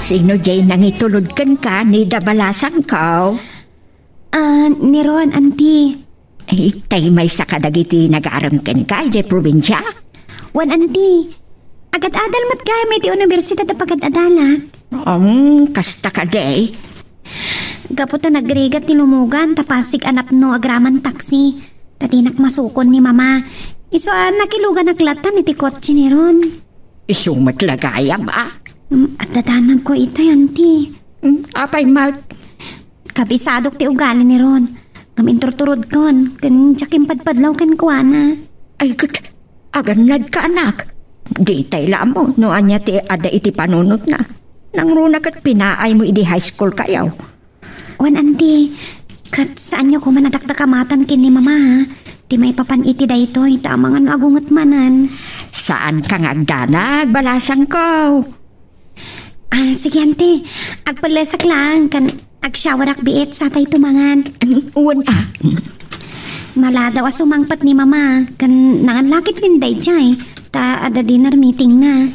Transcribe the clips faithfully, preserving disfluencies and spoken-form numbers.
Sino jay nangitulod kenka ni da balasangko? Ah, ni Ron, anti. Itay maysa kadagiti nagarem kenka idiay probinsia? Wen, anti. Agad-adal met gayam iti universidad a pagad-adalak. Um, kasta kadi. Gapu ta nagrigat ti lumugan, ta pasig a napno agraman taksi. Ta dinak masukon ni Mama. Isu a nakiluganak latan iti kotse ni Ron. Isu met la gayam, a? Um, adda danagko itay, anti. Um, apay met? Kabisadok ti ugali ni Ron. Ngem inturturodkon, ken diak impadpadlaw kenkuana. Ay, ket, agannadka, anak. Ditay la ammo no ania ti adda iti panunotna. Nangruna ket pinaaymo idi high school kayo. Wen, anti, ket saanyo koma a dakdakamatan ken ni Mama, ha? Ti maipapan iti daytoy, ta amangan no agunget manen. Saanka nga agdanag, balasangko. Ah, sige, anti. Agpellesak laeng, ken agshowerak biit, satay tumangan. Wen, a. Maladaw a sumangpet ni Mama, ken nangan la ketdin daydiay, ta adda dinner meetingna.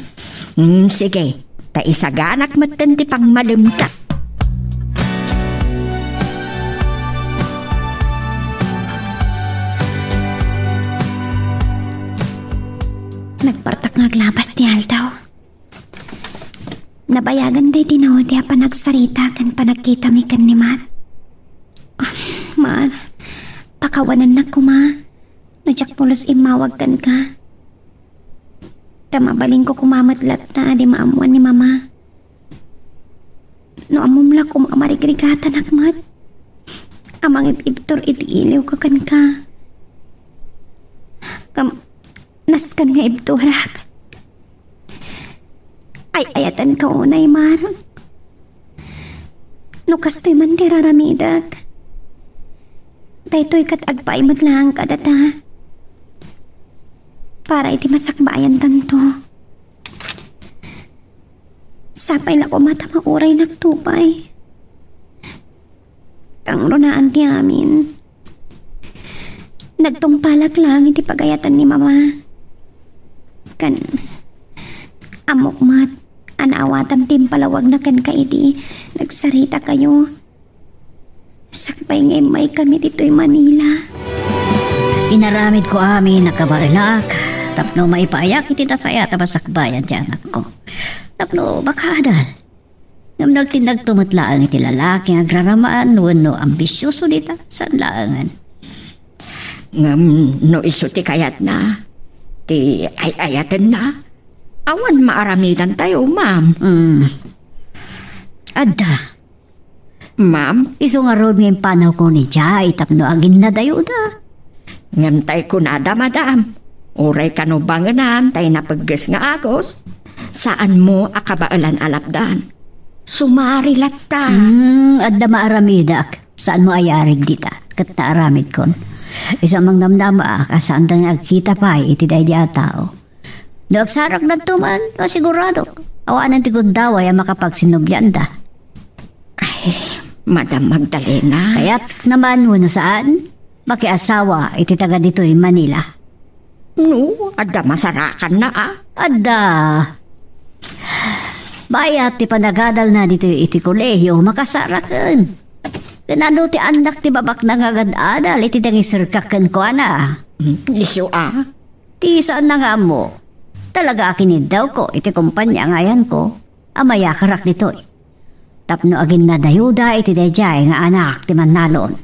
Hmm, sige. Ta isaganak metten ti pangmalemta. Nagpartak nga aglabas ti aldaw. Nabayagan daydi naudi a panagsarita ken panagkitami ken ni Mar. Ah, Mar, pakawanennak koma no diak pulos immawag kenka. Ta mabalinko koma met latta a di maammoan ni Mama. No ammom la koma a marigrigatanak met a mangib-ibtur iti iliwko kenka. Ngem nasken nga ibturak. Ay-ayatenka unay, Mar. No kastoy man ti raramidek, daytoy ket agpaay met laeng kadata para iti masakbayantanto. Sapay la koma ta mauraynak to pay. Kangrunaan ti amin. Nagtungpalak laeng iti pagayatan ni Mama. Ken ammok met a naawatam ti impalawagna kenka idi nagsaritakayo. Sakbay nga immaykami ditoy Manila. Inaramidko amin a kabaelak tapno maipaayak iti nasayaat a masakbayan ti anakko. Tapno makaadal. Ngem nagtindagto met laeng iti lalaki nga agraraman wenno ambisioso dita, saan laengen. Ngem no isu ti kayatna, ti ay-ayatenna, awan maaramidantayo, ma'am. Mm. Adda. Ma'am? Isu ngarud nga impanawko ni Jai tapno aginnadayuda. Ngem tay kunada, madam, uray kano bangenam tay napegges nga agos, saanmo a kabaelan a lapdan. Sumari latta. Hmm, adda maaramidak. Saanmo a yarig dita, ket naaramidkon. Isu a mangnamnamaak a saanda nga agkita pay iti daydiay a tao. No agsarakdanto man, masiguradok, awanen ti gundaway a makapagsinnublianda. Ay, Madam Magdalena. Kayatna man wenno saan, makiasawa iti taga ditoy Manila. No, adda masarakanna, a? Adda. Bayat ti panagadalna ditoy iti kolehio, makasaraken. Ken no ti annak ti babakna nga agad-adal iti nangiserkak kenkuana. Hmm, isu a? Ti saanna nga ammo, talaga a kiniddawko iti kompania nga ayanko a mayakarak ditoy. Tapno aginnadayuda iti daydiay nga anak ti mannalon.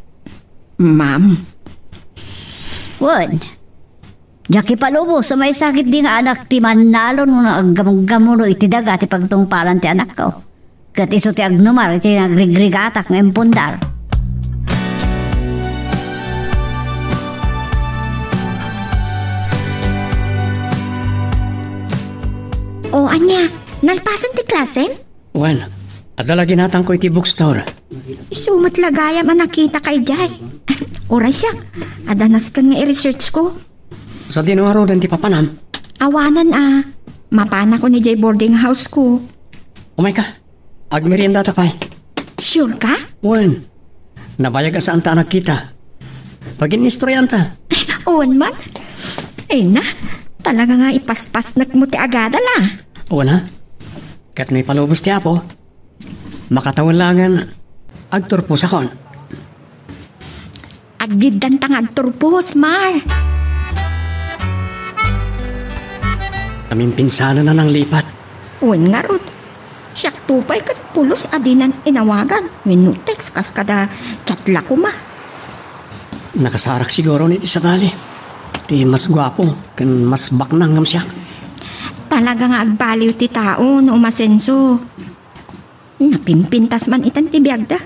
Ma'am. Wen, diak ipalubos a maysa ketdi nga anak ti mannalon nga aggamgamuno iti daga ti pagtungpalan ti anakko. Ket isu ti agnumar iti nagrigrigatak nga impundar. O, ania, nalpasen ti klasem? Wen, adda la ginatangko iti bookstore. Isu met la gayam a nakitaka idiay. Uray siak, adda nasken nga i-research ko. Sadino ngaruden ti papanam? Awanen a, mapanakon idiay boarding house ko. Umayka, agmeriendata pay. Sure ka? Wen, nabayag a saanta a nagkita. Pagin-istoryaanta. Wen man? Ay na, talaga nga ipaspasnek mo ti agadal a. Wen a, ket no ipalubos ti Apo, Makatawen laengen, agturposakon. Aggiddanta nga agturpos, Mar. Naminpinsanan a nanglipat. Wen ngarud, siakto pay ket pulos a dinan inawagan wenno text kas kada chat la koma. Nakasarak siguro ni ti sabali. Ti mas guapo ken mas baknang ngem siak. Talaga nga agbaliw ti tao no umasenso. Napimpintas man itan ti biagda.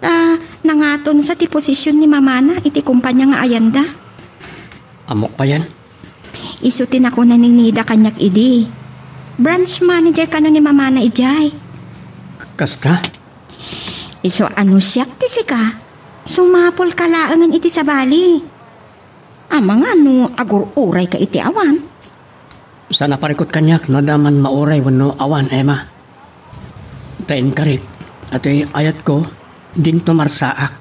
Ta nangatonsa ti posisyon ni mamana iti kompania nga ayanda. Ammok payen. Isu ti nakuna ni Nida kaniak idi. Branch manager kano ni mamana idiay. Kasta? Isu a no siak ti sika, sumapulka laengen iti sabali. Amangan no agur-urayka iti awan. Saan a parikut kaniak no adda man mauray wenno awan, Emma. Ta inkarik, atoy ayatko, dinto marsaak.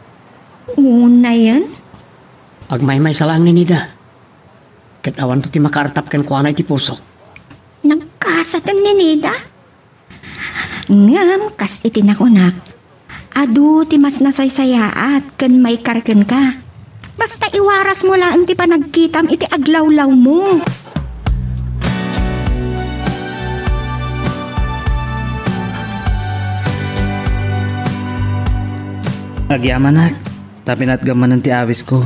Unayen? Agmaymaysa laeng ni Nida. Ket awanto ti makaartap kenkuana iti pusok. Nagkasaten ni Nida? Ngem kas iti nakunak, adu ti mas nasaysayaat ken maikar kenka. Basta iwarasmo laeng ti panagkitam iti aglawlawmo. Agyamanak, ta pinatgam manen ti awisko.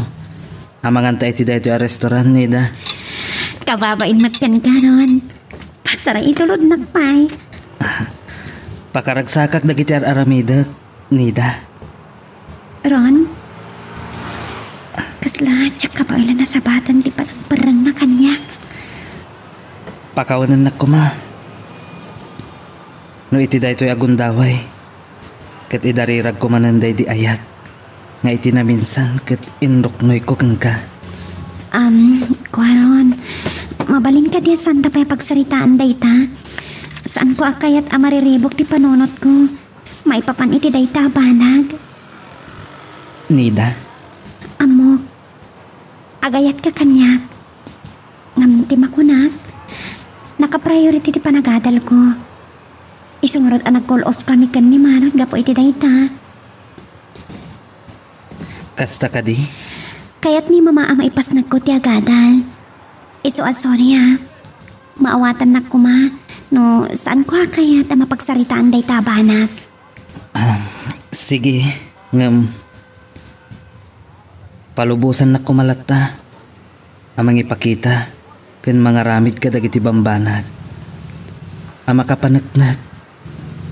Amanganta iti daytoy a restaurant, Nida. Kababain met kenka, Ron. Pasara itulodnak pay. Pakaragsakak dagiti ar-aramidek, Nida. Ron, kasla diak kabaelan a sabatan ti panangperrengna kaniak. Pakawanennak koma. No iti daytoy a gundaway, ket idariragko manen daydi ayat nga iti naminsan ket inruknoyko kenka. Am, kuaron, mabalin kadi a saanda pay a pagsaritaan dayta? Saanko a kayat a mariribuk ti panunotko maipapan iti dayta a banag. Nida? Ammok, agayatka kaniak. Ngem ti makunak, naka-priority ti panagadalko. Isu ngarud a nag-call off kami ken ni Manang gapu iti dayta. Kasta kadi? Kayat ni Mama a maipasnagko ti agadal. Isu a sorry, ha. Maawatannak koma no saanko a kayat a mapagsaritaan dayta a banag. Ah, sige, ngem palubosannak koma latta a mangipakita ken mangaramid kadagiti bambanag a makapaneknek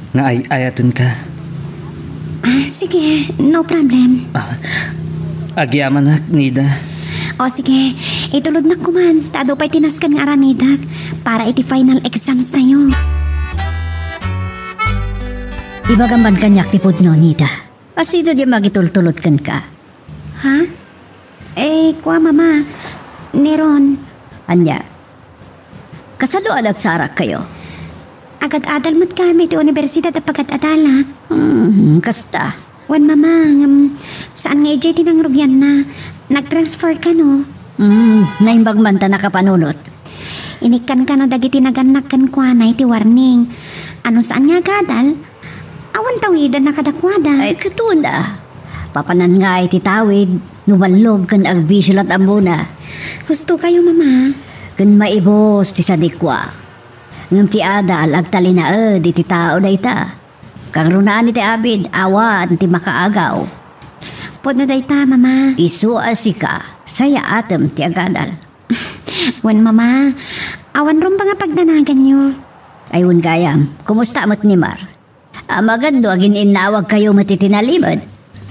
nga ay-ayatenka. Ah, sige, no problem. Ah, agyamanak, Nida. O sige, itulodnak koman, ta adu pay ti nasken nga aramidek para iti final exams tayo. Ibagam man kaniak ti pudno, Nida. Asino di mangitultulod kenka? Ha? Eh, kua, Mama. Ni Ron. Ania? Kasano a nagsarakkayo? Agad-adal met kami iti universidad a pagad-adalak. Hmm, kasta. Wen, Mama, ngem saan nga idiay ti nangrugianna. Nag-transfer kano. Hmm, naimbag man ta nakapanunot. Inikkan kano dagiti nagannak kenkuana iti warning. A no saan nga agadal, awan tawidanna kadakuada. Ay, katuna. Papanan nga iti tawid, no ballog ken agbisio la't ammona. Husto kayo, Mama. Ken maibus ti sadikua. Ngem ti adal agtalinaed iti tao dayta. Kangrunaan iti abid, awan ti makaagaw. Pudno dayta, Mama. Isu a sika, sayaatem ti agadal. Wen, Mama, awan rumbeng a pagdanaganyo. Ay, wen gayam, kumusta met ni Mar? Amagad no agin-innawagkayo met iti nalimed?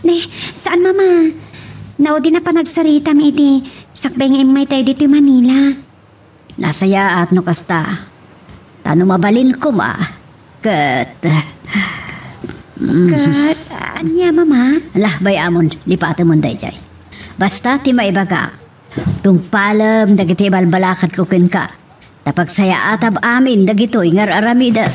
Ne, saan, Mama. Naudin a panagsaritam idi sakbay nga immay tayo ditoy Manila. Nasayaat no kasta. Ta no mabalin koma, ket, mm. Ket, ania, Mama? Lah, bay-amon, lipatemon daydiay. Basta ti maibaga, tungpalem dagiti ibalbalakadko kenka. Ta pagsayaatam amin dagitoy nga ar-aramidek.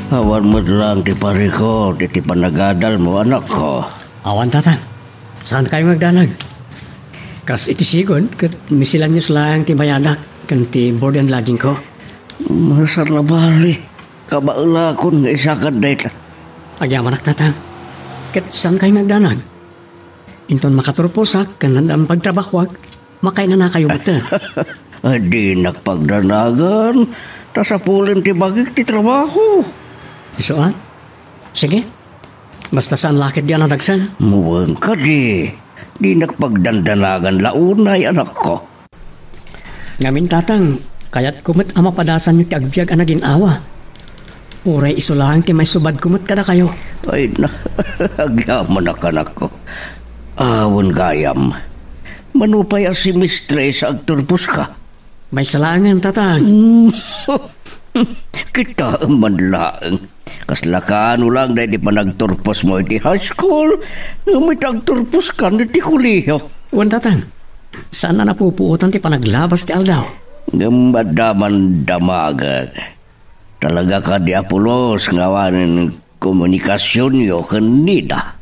Awan met laeng ti parikut iti panagadalmo, anakko. Awan, Tatang. Saan kayo nga agdanag? Kas iti sigud, ket miscellaneous laeng ti bayadak ken ti board and lodging ko. Masarabali, kabaelakon nga isakad dayta. Agyamanak, Tatang. Ket saankayo nga agdanag? Inton makaturposak ken addan pagtrabahoak, makainanakayo met. Ay, dinak pagdanagan, ta sapulem ti bagik ti trabaho. Isu a? Sige. Basta saan la ketdi a nadagsen. Muwen kadi. Dinak pagdandanagan la unay, anakko. Ngamin, Tatang, kayatko met a mapadasanyo ti agbiag a nagin-awa. Uray isu laeng ti maisubadko met kadakayo. Ay, na, agyamanak, anakko. Awan gayam. Mano pay a semestre sa agturposka? Maysa laengen, Tatang. Mm. Kitaem man laeng. Kasla kano lang daydi panagturposmo iti high school, ngem iti agturposkan iti kolehiyo. Wen, Tatang. Saan a napupuotan ti panaglabas ti aldaw. Ngem adda man damagek. Talaga kadi a pulos nga awanen komunikasionyo ken Nida?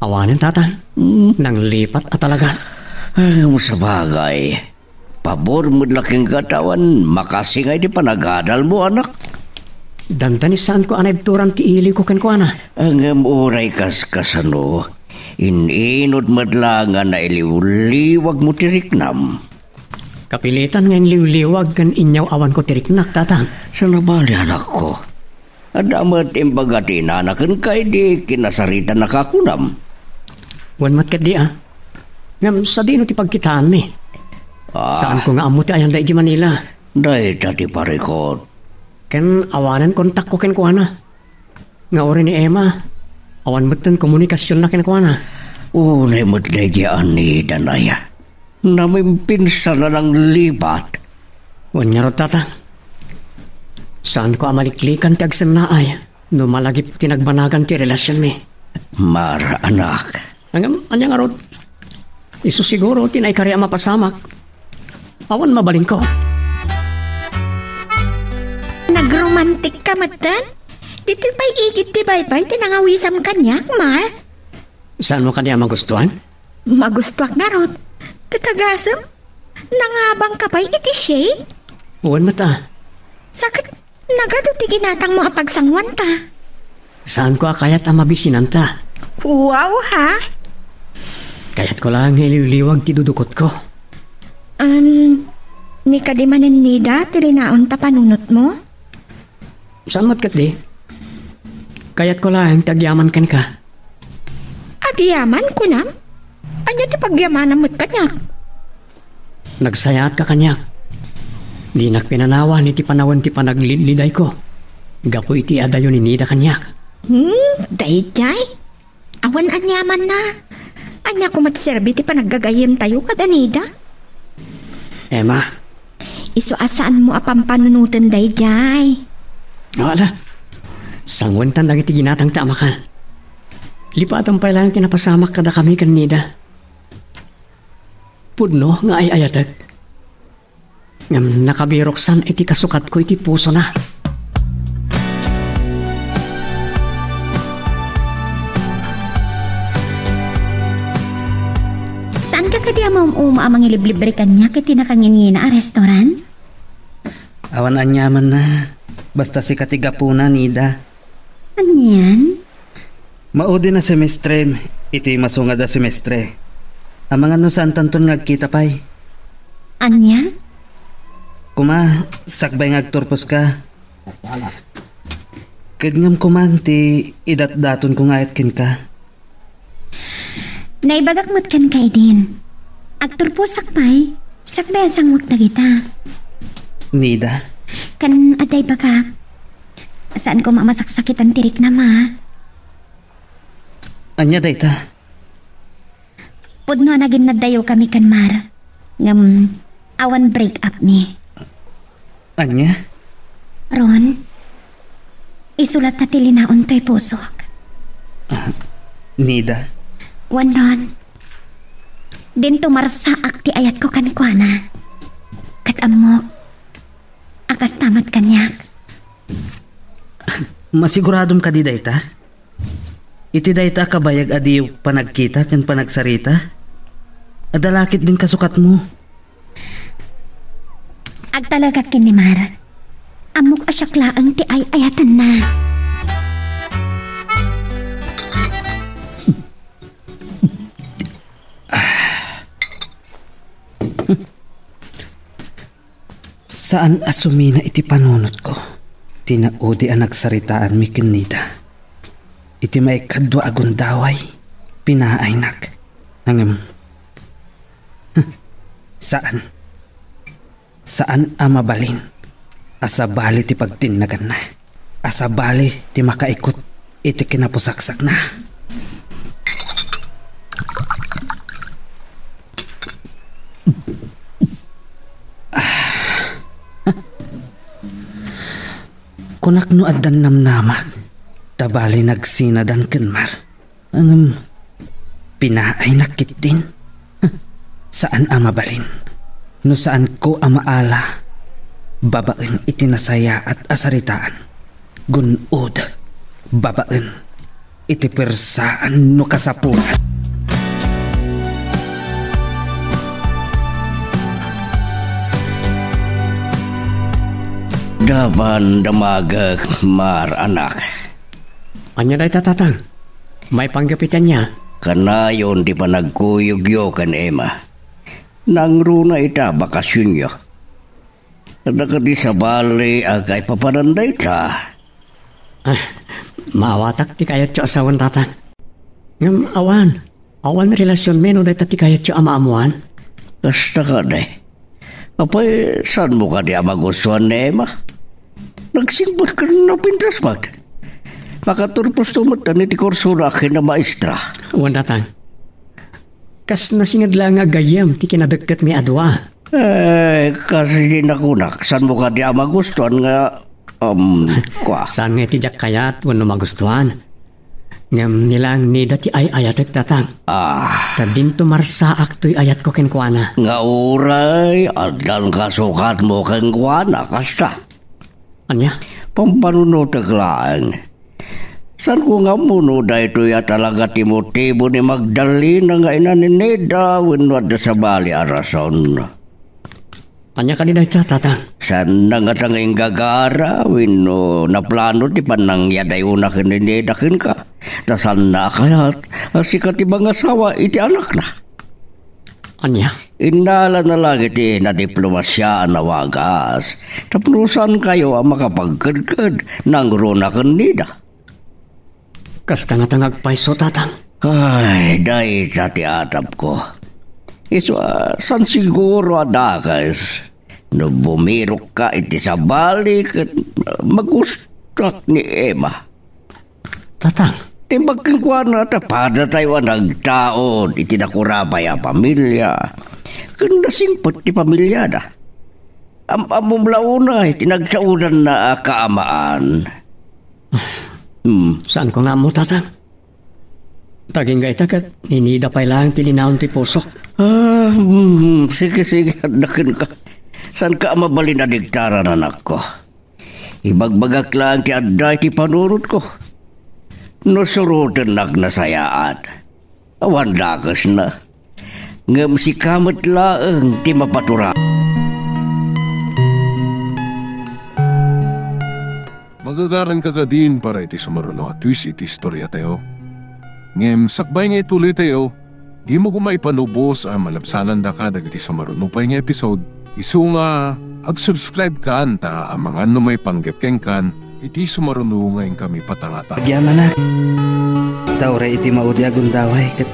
Awanen, Tatang. Hmm. Nanglipat a talaga. Ay, ngem sabagay. Pabor met la kenka ta awan makasinga iti panagadalmo, anak. Dandani saanko a naibturan ti iliwko kenkuana. Ngem uray kaskasano, in-inut met la nga nailiwliwagmo ti riknam. Kapilitan nga inliwliwag ken inyaw-awanko ti riknak, Tatang. Saan a bali, anakko. Adda met imbaga ti inana kenka idi kinasaritanaka kunam. Wen met ketdi a. Ngem sadino ti pagkitaanmi? Ah. Saanko nga ammo ti ayanda idiay Manila. Dayta ti parikut. Ken awanen kontakko kenkuana. Nga uray ni Emma, awan metten komunikasionna kenkuana. Unay met daydiay a Nida, aya. Namimpinsan a nanglipat. Wen ngarud, Tatang. Saanko a maliklikan ti agsennaay no malagip ti nagbanagan ti relasionmi. Mar, anak. Ngem, ania ngarud? Isu siguro ti naikari a mapasamak. Awan mabalinko. Nagromantik ka metten? Ditoy pay igid ti baybay ti nangawisam kaniak, Mar. Saanmo kadi a magustuan? Magustuak ngarud. Ket agasem, nangabangka pay iti shade? Wen met a. Sa ket nagadu ti ginatangmo a pagsanguanta. Saanko a kayat a mabisinanta. Wow, ha? Kayatko laeng nga iliwliwag ti dudukotko. Um, ni kadi manen Nida ti linaon ta panunotmo? Saan met ketdi? Kayatko laeng ti agyaman kenka. Agyaman, kunam? Ania ti pagyamanam met kaniak? Nagsayaatka kaniak. Dinak pinanawan iti panawen ti panaglidlidayko gapu iti adayo ni Nida kaniak. Hmm, daydiay? Awan aniamanna. Ania koma ti serbi ti panaggagayyemtayo kada Nida? Emma. Isu a saanmo a pampanunoten daydiay. Ala. Sanguentan dagiti ginatangta a makan. Lipatem pay laeng ti napasamak kadakami ken Nida. Pudno nga ay-ayatek. Ngem nakabiroksan iti kasukatko iti pusona. Saanka kadi a maum-uma a mangiliblibre kaniak iti nakangingina a restaurant? Awan aniamanna. Basta sika ti gapuna, Nida. Anian? Maudin a semestre, iti masungad a semestre. Amangan no saantanton nga agkita pay. Ania? Kuma, sakbay nga agturposka. Ket ngem kuman ti idatdatonko nga ayat kenka. Naibagak met kenka idin. Agturposak pay, sakbay a sanguek dagita. Nida? Ken adda ibagak. Saan koma a masaksakitan ti riknam, ha? Ania dayta? Pudno a naginnaddayo kami ken Mar. Ngem awan break up mi. Ania? Ron, isu latta ti linaon toy pusok. Ah, Nida? Wen, Ron. Dinto marsaak ti ayatko kenkuana. Ket ammok a kasta met kaniak. Masiguradom kadi dayta? Iti dayta a kabayag a diyo panagkita ken panagsarita? Adda la ketdin kasukatmo. Agtalekak ken ni Mar. Ammok a siak laeng ti ay-ayatenna. Saan a sumina iti panunotko ti naudi a nagsaritaanmi ken Nida. Iti maikadua a gundaway, pinaaynak. Ngem, huh, saan. Saan a mabalin a sabali ti pagtinnaganna, a sabali ti makaikut iti kinapusaksakna. Kunak no addan namnamak, ta bali nagsinadan ken Mar. Ngem, pinaaynak ketdin. Saan a mabalin. No saanko a maala, babaen iti nasayaat a saritaan. Gun-od, babaen iti puersaan no kasapulan. Dapan damagek, Mar, anak. Ania dayta, Tatang? Maipanggep iti ania? Kanayon ti panagkuyogyo ken Emma. Nangruna ita bakasionyo. Adda kadi sabali a kaipapanan dayta? Ah, maawatak ti kayatyo a sawen, Tatang. Ngem awan, awan relasionmi no dayta ti kayatyo a maammoan? Kasta kadi. Apay, saanmo kadi a magustuan ni Emma? Nagsingpet ken napintas met. Makaturposto met iti kursona a kinamaestra. Wen, Tatang. Kas nasinged laeng nga gayyem ti kinadekdetmi a dua. Eh, kas idi nakunak, saanmo kadi a magustuan nga, um, kua? Saan nga iti diak kayat wenno magustuan? Ngem ni laeng Nida ti ay-ayatek, Tatang. Ah. Ta dinto marsaak toy ayatko kenkuana. Nga uray, addan kasukatmo kenkuana, kasta. Ania? Pampanunotek laeng. Saanko nga ammo no daytoy a talaga ti motibo ni Magdalena nga ina ni Nida wenno adda sabali a rason. Ania kadi dayta, Tatang? Saanna ngata nga inggagara wenno naplano ti pannangyadayona ken ni Nida kenka? Ta saanna a kayat a sika ti mangasawa iti anakna? Ania? Innalana laeng iti nadiplomasiaan a wagas tapno saankayo a makapagkedked nangruna ken Nida. Kasta ngata nga agpayso, Tatang. Ay, dayta ti atapko. Isu a, saan siguro a dakes no bumirokka iti sabali ket magustuak ni Emma. Tatang. Imbag kenkuana ta padatayo a nagtaud iti nakurapay a pamilia ken nasingpet ti pamiliada. Am-ammom la unay ti nagsaodanna a kaamaan. Hmm. Saanko nga ammo, Tatang. Ta agingga ita ket ni Nida pay laeng ti linaon ti pusok. Ah, hmm, sige, sige, adda kenka. Saanka a mabalin a digtaran, anakko? Ibagbagak laeng ti adda iti panunotko. No surotennak nasayaat, awan dakesna. Ngem sika met laeng ti mapaturan. Magagaranka kadin para iti sumaruno a twist iti istoriatayo. Ngem sakbay nga ituloytayo, dimo koma ipanubos a malabsanandaka dagiti sumaruno pay nga episode. Isu nga, ag-subscribe kan ta amangan no maipanggep kenkan iti sumaruno nga inkami patangatan. Agyamanak, ta uray iti maudi a gundaway ket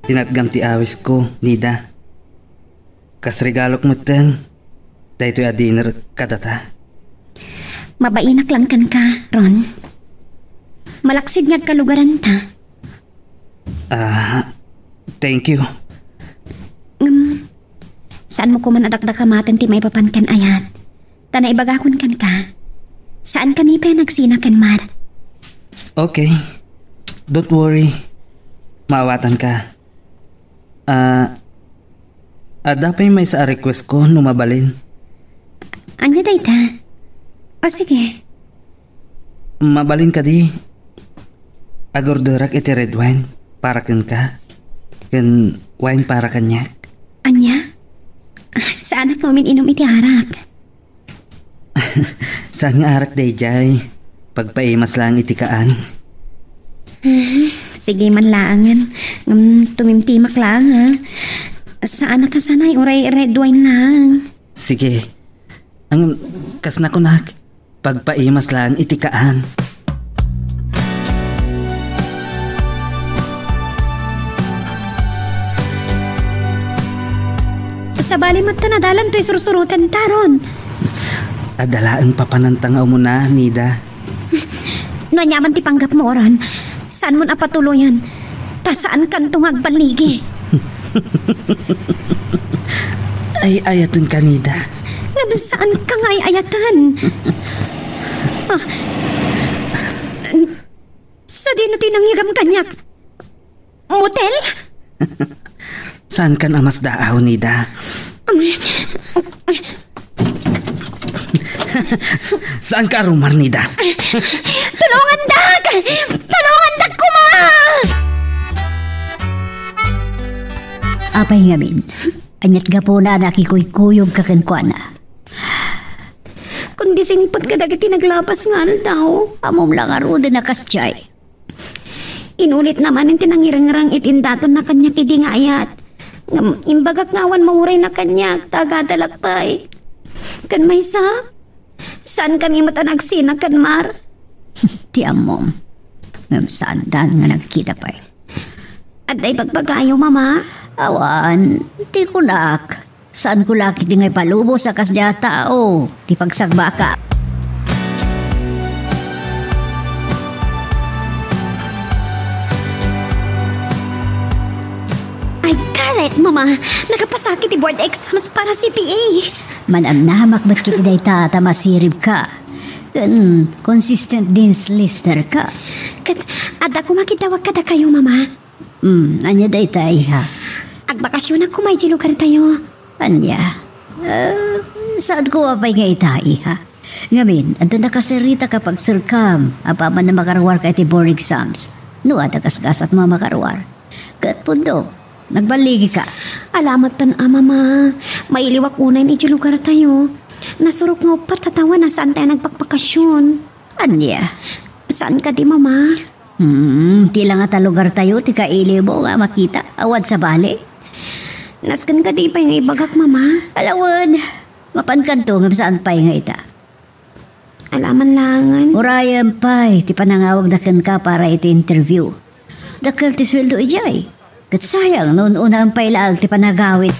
tinatgam ti awisko, Nida. Kas regalok metten daytoy a dinner kadata. Mabainak lang kenka, Ron. Malaksid nga agkalugaranta. Ah, thank you. Ngem, saanmo koman a dakdakamaten ti maipapan ken ayat. Ta naibagakon kenka, saankami pay a nagsina ken Mar. Okay. Don't worry. Maawatanka. Ah, adda pay maysa a request ko no mabalin. Ania dayta? O, sige. Mabalin kadi, agorderak iti red wine para kenka, ken wine para kaniak. Saanak nga umin-inum iti arak. Saan nga arak daydiay? Pagpaimas laeng iti kaan. Sige man laengen. Ngem tumimtimak laeng, ha? Saanak a sanay, uray red wine laeng. Sige. Ang kas nakunak, pagpaimas laeng iti kaan. Sabali met ta nadalan toy sursuroten taron. Adda laeng papananta nga umuna, Nida. No aniaman ti panggapmo, Oran, saanmon a patuloyen, ta saankanto nga agballigi. Ay-ayatenka, Nida. Ngem saanka nga ay-ayaten. Ah. Sadino ti nangyegam kaniak? Motel? Saankan a masdaaw, Nida? Um, Saanka a rumar, Nida? Tulongandak! Tulongandak koma! Apay ngamin, aniat gapuna a nakikuykuyogka kenkuana? Kundi singpet kadagiti naglabas nga aldaw. Ammom la ngaruden a kasdiay. Inulitna manen ti nangirengreng iti indatonna kaniak idi nga ayat. Ngem imbagak nga awan maurayna kaniak ta agadalak pay. Ken maysa, saankami met a nagsina ken Mar. Ti ammom. Ngem saandan nga nagkita pay. Adda ibagbagayo, Mama? Awan, ti kunak. Saanko la ketdi nga ipalubos a kasdiay a tao ti pagsagbaka. I got it, Mama! Nakapasaki ti board exams para C P A! Manamnamak met ketdi dayta ta masiribka. Ken consistent dean's listerka. Ket adda koma kiddawag kadakayo, Mama. Hmm, ania dayta, iha? Agbakasionak koma idiay lugartayo. Ania? Ah, saanko a pay nga ita, iha? Ngamin, adda nakasaritak a pagserkam apaman a makaruarka iti board exams. No adda gasgasatmo a makaruar. Ket pudno, nagballigika. Ala metten a, Mama. Mailiwak unayen idiay lugartayo. Nasurok nga uppat a tawen a saantayo nagbagbakasion. Ania? Saan kadi, Mama? Hmm, ti la ngata lugartayo ti kailiwmo nga makita, awan sabali. Nasken kadi pay nga ibagak, Mama? Ala wen, mapankanto ngem saan pay nga ita. Ala man laengen. Urayem pay ti panangawagda kenka para iti interview. Dakkel ti sueldo idiay. Ket sayang no un-unaem pay laeng ti panagawid.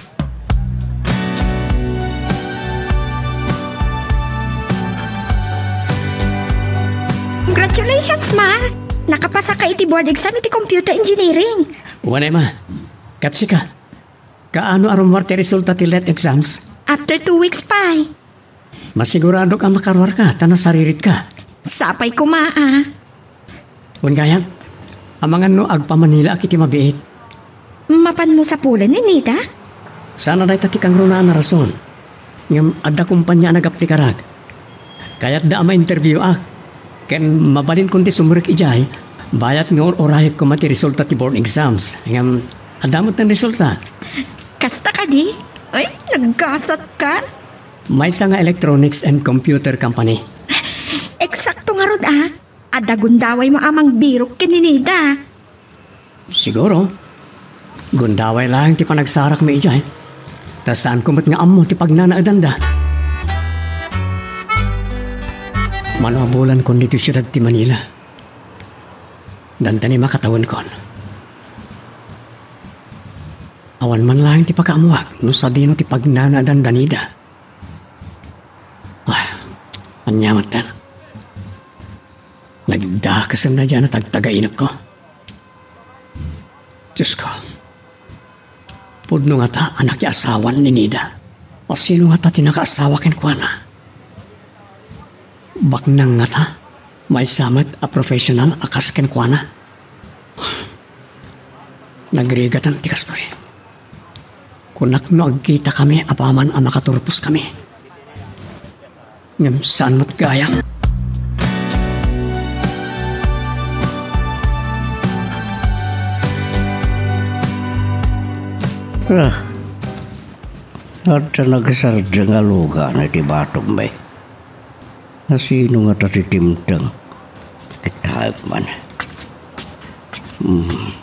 Congratulations, Mar! Nakapasaka iti board exam iti computer engineering. Wen, Emma. Ket sika, kaano a rummuar ti resulta ti let exams? After two weeks pay. Masiguradok a makaruarka ta nasariritka. Sapay koma a. Wen gayam, amangan no agpamanilaak iti mabiit. Mapanmo sapulen ni Nida? Saan a dayta ti kangrunaan a rason. Ngem adda kompania a nagaplikarak. Kayatda a ma-interview-ak. Ken mabalinkon ti sumrek idiay, bayat nga ur-urayek koma ti resulta ti board exams. Ngem adda met ti resulta. Kasta kadi? Ay, naggasatkan. Maysa nga electronics and computer company. Eksakto ngarud a. Adda gundawaymo a mangbirok ken ni Nida. Siguro. Gundaway laeng ti panagsarakmi idiay. Ta saanko met nga ammo ti pagnanaedanda. Mano a bulankon ditoy siudad ti Manila. Dandani makatawenkon. Awan man laeng ti pakaammoak no sadino ti pagnanaedan da Nida. Ah, ania met ta? Nagdakesen na diay a tagtagainepko. Diosko, pudno ngata a nakiasawan ni Nida. A sino ngata ti nakaasawa kenkuana? Baknang ngata, maysa met a professional a kas kenkuana. Nagrigatan ti kastoy. Kunak no agkitakami apaman a makaturposkami. Ngem saan met gayam. Ah. Adda nagsardeng a lugan iti batommi. Nasino ngata ti timteng? Kitaek man. Hmm.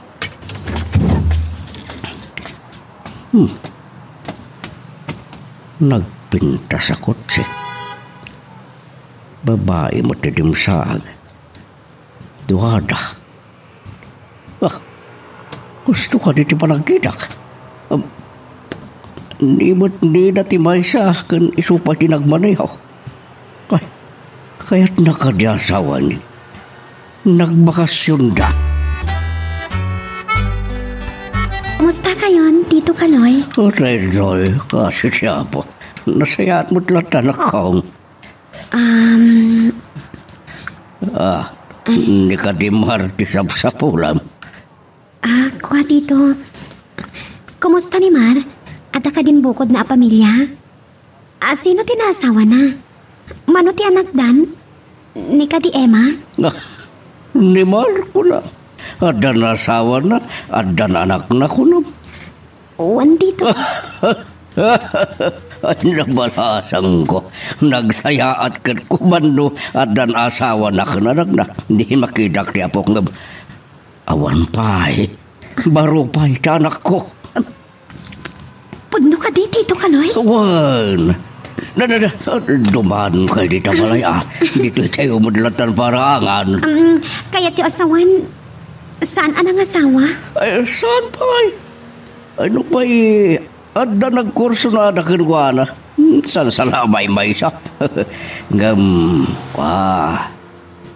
Hmm. Nagpintas a kotse. Babai met ti dimsaag. Duada. Ah, gusto kadi ti panagkitak? Um, ni met nina ti maysa ken isu pay ti nagmaneho. Ay, kayatna kadi a sawani? Nagbakasionda. Kumusta kayon, Tito Kaloy? O, Tito Kaloy, kasi siya po. Nasayaat met latta, nakong. Um, Ah, ni kadi Mar ti sapsapulam. Ah, kua, Tito. Kumusta ni Mar? Adda kadin bukodna a pamilia? Ah, sino ti naasawana? Mano ti anakdan? Ni kadi Emma? Ah, ni Mar, kuna. Adda naasawana, adda anakna, kuna. Wen, Tito. Ay, nabalasangko. Nagsayaat ket kumano addan asawana ken anakna. Di makitak ti apok ngem awan pay. Baro pay ti anakko. Pudno kadi, Tito Kaloy? Wen. Na, na, na, duman kay dita balay, ah. Ditoy tayo met latta paraangan. Um, kayatyo a sawen, saan a nangasawa? Ay, saan pay? Ay, no pay, adda nagkursonada kenkuana. Hmm, saan sa labay maysa? Ngem, ah,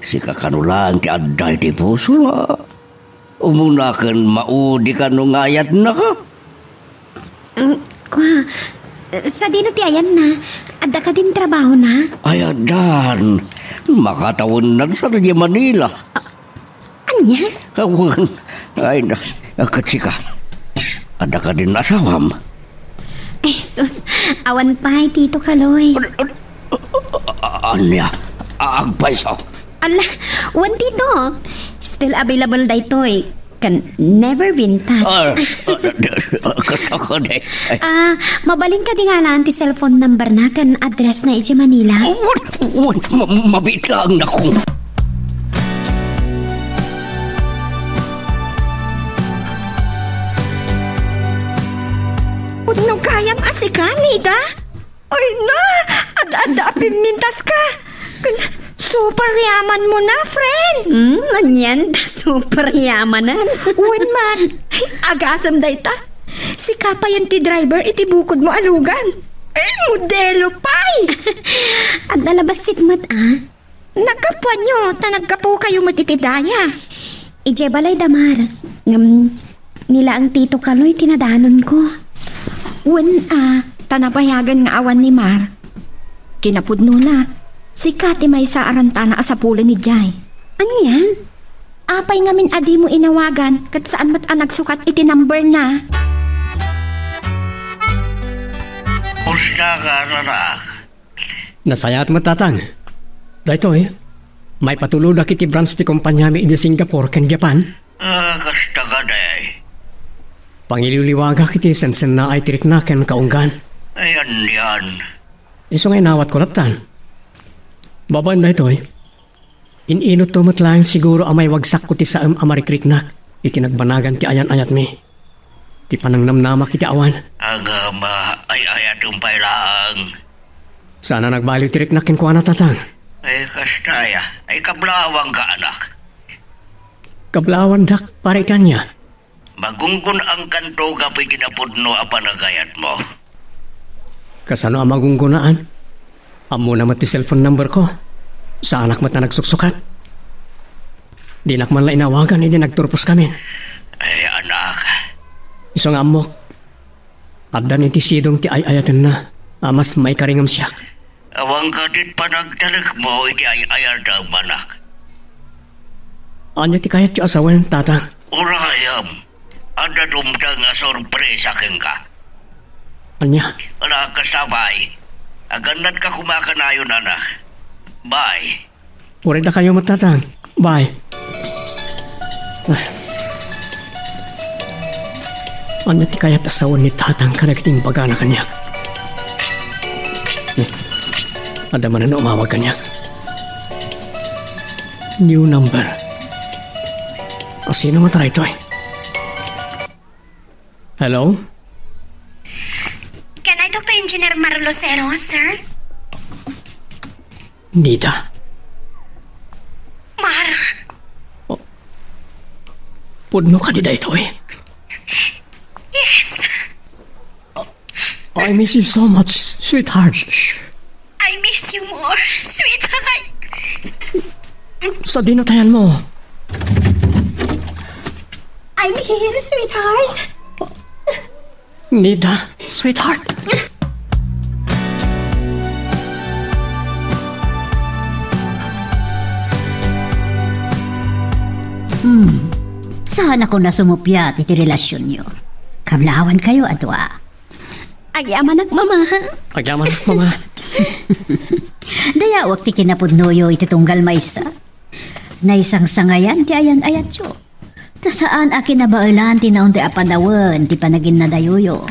sika kano laeng ti adda iti pusona. Umuna ken maudi kano nga ayatnaka. Mm, kua, sadino ti ayanna? Adda kadin trabahona? Ay, addan. Makatawennan sa Manila. Ania? Awan. Ay, na, ket sika. Adda kadin asawam? Ay, sus. Awan pay, Tito Kaloy. An-, an-, a-, ania? A-, agpayso? Ala, wen, Tito. Still available daytoy. Can never been touched. Ah, ah, ah, kasta ka, day. Ay. Ah, mabalin kadi nga alaan ti cellphone number na ken address na idiay Manila? Oh, wen, wen, ma-, mabiit laeng, nako. Pudno gayam a sika, Nida? Ay na, ad-adda a pimmintas ka. Ken super yaman mo na, friend. Hmm, anian da super yamanan? Wen man, agasem dayta. Sika payen ti driver iti bukod mo a lugan. Eh, modelo pay. Adda la bassit met, ah. Naggapuanyo, ta naggapukayo met iti daya. Idiay balay da Mar. Ngem, ni laeng Tito Kaloy ti nadanonko. Wen a, ta nabayagen nga awan ni Mar. Kinapudnona, sika ti maysa a rantana a sapulen idiay. Ania? Apay ngamin a dimo inawagan ket saan met a nagsukat iti number na? Kumusta ka, anak? Nasayaat met, Tatang. Daytoy, maipatulodak iti branch ti kompaniami idiay Singapore ken Japan. Ah, kasta kadi. Pangiliwliwagak iti sensennaay ti riknak ken kaunggan. Ay, anian. Isu nga inawatko lattan. Babaen daytoy, in-inutto met laeng siguro a maiwagsakko ti saem a marikriknak iti nagbanagan ti ayan-ayatmi. Ti panangnamnamak iti awan. Agama, ay-ayatem pay laeng. Saan a nagbaliw ti riknak kenkuana, Tatang. Ay, kasta aya. Ay, kablaawanka, anak. Kablaawanda para iti ania? Magunggon-angkanto gapu iti napudno a panagayatmo. Kasano a magunggonaan? Ammona met ti cellphone number ko. Saanak met a nagsuksukat. Dinak man la inawagan idi nagturposkamin. Ay, anak. Isu nga ammok, addan iti sidong ti ay-ayatenna a mas maikaringem siak. Awan kadit panagtalekmo iti ay-ayatem, anak. Ania ti kayatyo a sawen, Tatang? Urayem, adda dumteng a sorpresa kenka. Ania? Ala, kasta, bye. Agannatka koma kanayon, anak. Bye. Uray dakayo met, Tatang. Bye. Ah. Ania ti kayat a sawen ni Tatang kadagiti imbagana kaniak? Adda manen umawag kaniak. New number. Asino nga daytoy? Hello? Can I talk to Engineer Mar Lucero, sir? Nida? Mar. Oh. Pudno kadi daytoy? Yes. I miss you so much, sweetheart. I miss you more, sweetheart. Sadino ti ayanmo? I'm here, sweetheart. Nida, sweetheart. Hmm. Saanakon a sumuppiat iti relasionyo. Kablawankayo a dua. Agyamanak, Mama. Agyamanak, Mama. Dayawek ti kinapudnoyo iti tunggal maysa. Naisangsangayan ti ayan-ayatyo. Ta saan a kinabaelan ti naunday a panawen ti panaginnadayoyo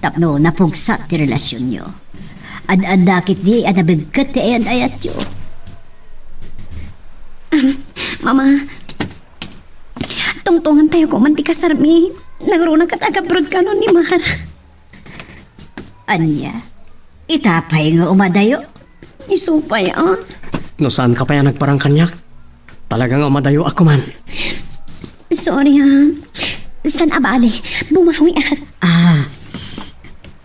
tapno napugsat ti relasionyo. Ad-adda ketdi a nabegget ti ayan-ayatyo. Mama, tungtungentayo koma ti kasarmi. Nangruna ket agabroad kano ni Mar. Ania? Ita pay nga umadayo? Isu pay, a. No saanka pay a nagparang kaniak, talaga nga umadayoak koman. Sorry, a. Saan a bale, bumawiak. Ah,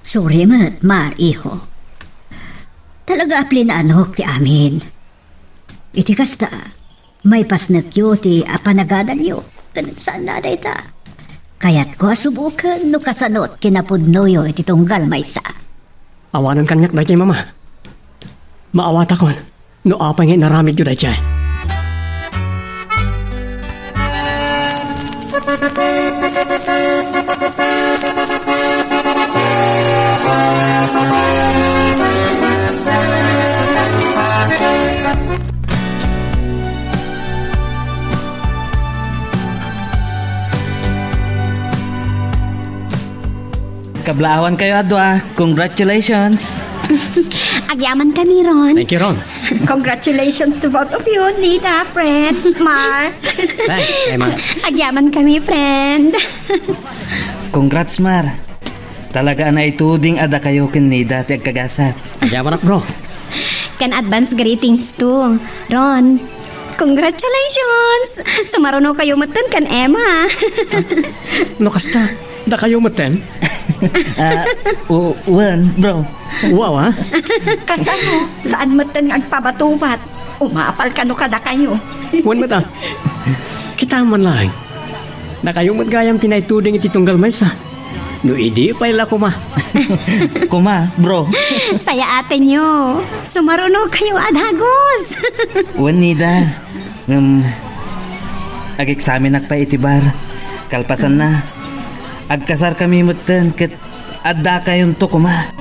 sorry met, Mar, iho. Talaga a plinaanok ti amin. Iti kasta, maipasnekyo ti a panagadalyo ken saan a dayta. Kayatko a suboken no kasano ti kinapudnoyo iti tunggal maysa. Awanen kaniak daytoy, Mama. Maawatakon no apay nga inaramidyo daytoy. Kablaawankayo a dua, congratulations! Agyamankami, Ron. Thank you, Ron. Congratulations to both of you, Nida, friend, Mar. Thanks, Emma. Agyamankami, friend. Congrats, Mar. Talaga a naituding a dakayo ken Nida ti agkagasat. Agyamanak, bro. Ken advance greetings to Ron. Congratulations! Sumarunokayo metten ken Emma. No kasta, dakayo metten? Ah, u-, wen, bro. Wow, ah. Kasano? Saan metten nga agpabatubat? Umapal kano kadakayo? Wen met, ah. Kita man laeng. Dakayo met gayam ti naituding iti tunggal maysa. No idi pay la koma. Koma, bro. Sayaatenyo. Sumarunokayo a dagus. Wen, Nida. Ngem, ageksamenak pay iti bar. Kalpasanna, agkasarkami metten ket addakayonto koma.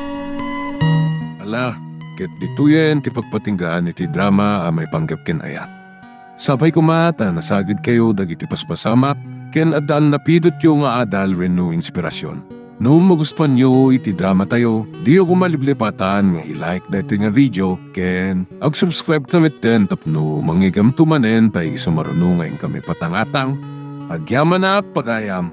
Ala, ket ditoyen ti pagpatinggaan iti drama a maipanggep ken ayat. Sapay koma ta nasagidkayo dagiti paspasamak ken adda a napidotyo nga adal wenno inspirasyon. No magustuanyo iti dramatayo, diyo koma liplipatan nga i-like daytoy nga video ken ag-subscribe ta metten tapno mangigamto manen pay sumaruno nga inkami patangatang. Agyamanak pagayam.